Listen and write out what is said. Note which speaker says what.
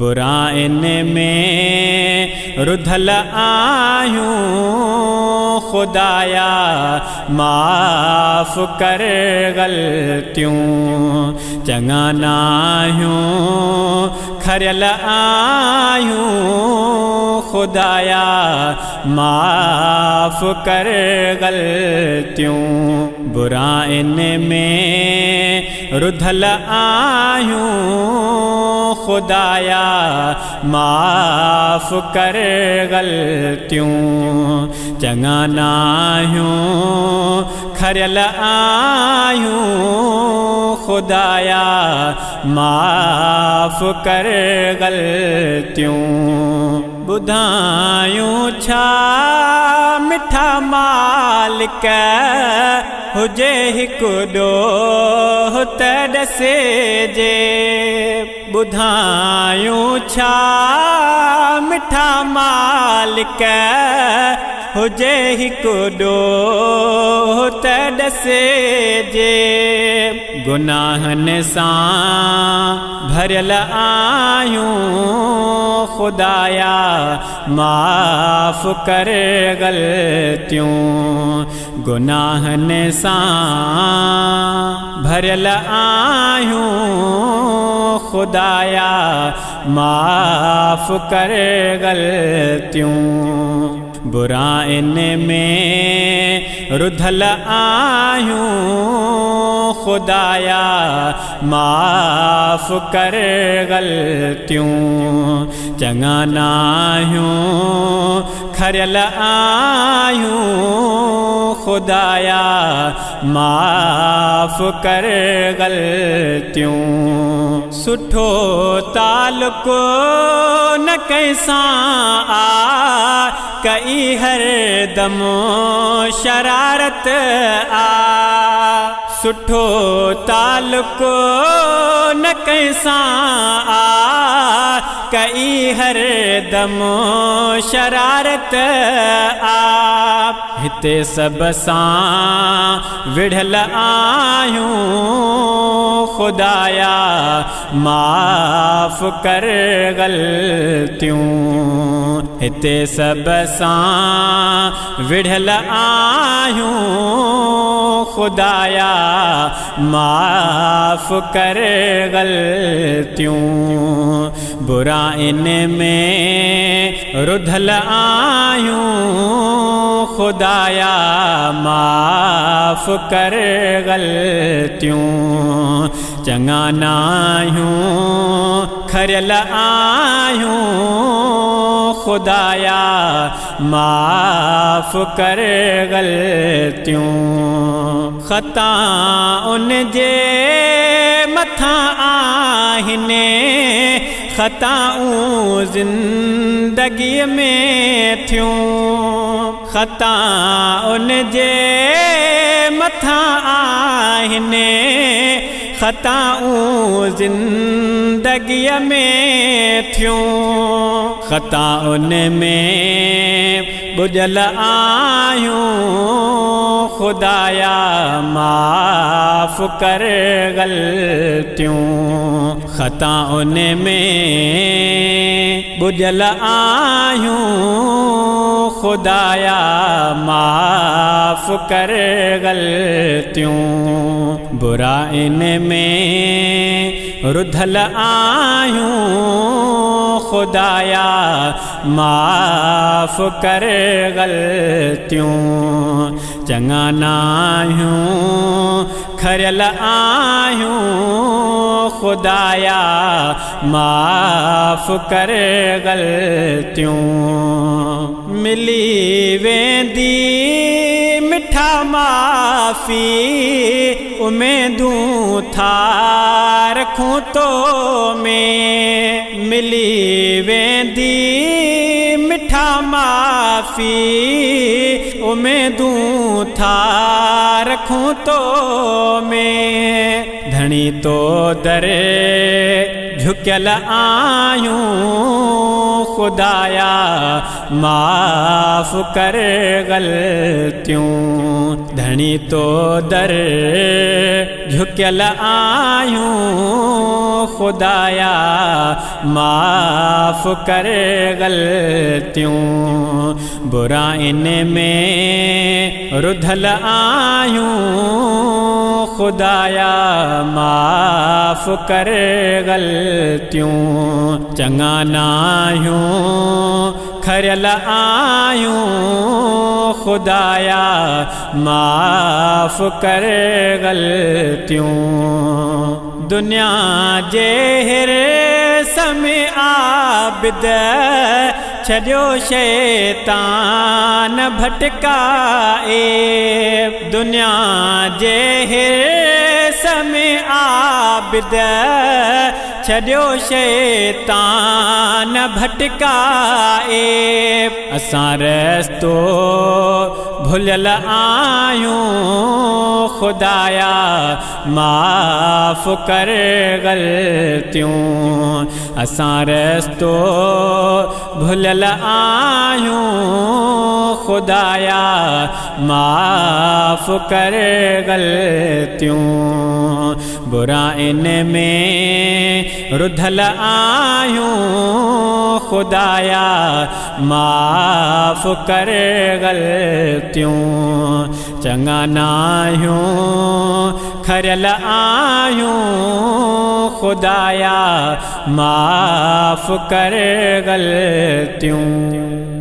Speaker 1: براين ۾ رڌل آهيون، خدايا معاف ڪر غلطيون. چڱا ناهيون، کريل آهيون، خدايا معاف ڪر غلطيون. براين ۾ رڌل آهيون، خدايا معاف ڪر غلطيون. چڱا ناهيون، کريل آهيون، خدايا معاف ڪر غلطيون. ٻڌايون ڇا مٺا مالڪ، هجي هڪ ڏوهه ته ڏسجي. ٻڌايون ڇا مٺا مالڪ، هجي هڪ ڏوهه ته ڏسجي. گناهن سان ڀريل آهيون، خدايا معاف ڪر غلطيون. گناهن سان ڀريل آهيون، خدايا معاف ڪر غلطيون. براين ۾ رڌل آهيون، خدايا معاف ڪر غلطيون. چڱا ناهيون، کريل آهيون، خدايا معاف ڪر غلطيون. سٺو تعلق نه ڪنهن سان آ، ڪئي هر دم شرارت آ. سٺو تعلق نه ڪنهن سان آ، ڪئي هر دم شرارت آ. هتي سڀ سان وڙهيل آهيون، خدايا معاف ڪر غلطيون. هتي سڀ سان وڙهيل آهيون، خدايا معاف ڪر غلطيون. براين ۾ رڌل آهيون، خدايا معاف ڪر غلطيون. چڱا ناهيون، کريل آهيون، خدايا معاف ڪر غلطيون. خطا ان جي مٿان آهن، خطائون زندگيء ۾ ٿيون. خطا ان جي مٿان آهن، خطائون زندگيء ۾ ٿيون. خطائن ۾ ٻڏل آهيون، خدايا معاف ڪر غلطيون. خطائن ۾ ٻڏل آهيون، خدايا معاف ڪر غلطيون. براين ۾ رڌل آهيون، خدايا معاف ڪر غلطيون. چڱا ناهيون، کريل آهيون، خدايا معاف ڪر غلطيون. ملي ويندي مٺا معافي، اميدون ٿا رکون تو ۾. ملي ويندي مٺا معافي، اميدون ٿا رکون تو ۾. ڌڻي تو در جهڪيل آهيون، خدايا معاف ڪر غلطيون. ڌڻي تو در جهڪيل آهيون، خدايا معاف ڪر غلطيون. برائين ۾ رڌل آهيون، خدايا معاف ڪر غلطيون. چڱا ناهيون، کريل آهيون، خدايا معاف ڪر غلطيون. دنيا جي حرص ۾ عابد ڇڏيو شيطان ڀٽڪائي. دنيا جي حرص ۾ عابد ڇڏيو شيطان ڀٽڪائي. اسان رستو ڀليل آهيون، خدايا معاف ڪر غلطيون. اسان رستو ڀليل آهيون، خدايا معاف ڪر غلطيون. برائين ۾ رڌل آهيون، خدايا معاف ڪر غلطيون. چڱا ناهيون، کريل آهيون، خدايا معاف ڪر غلطيون.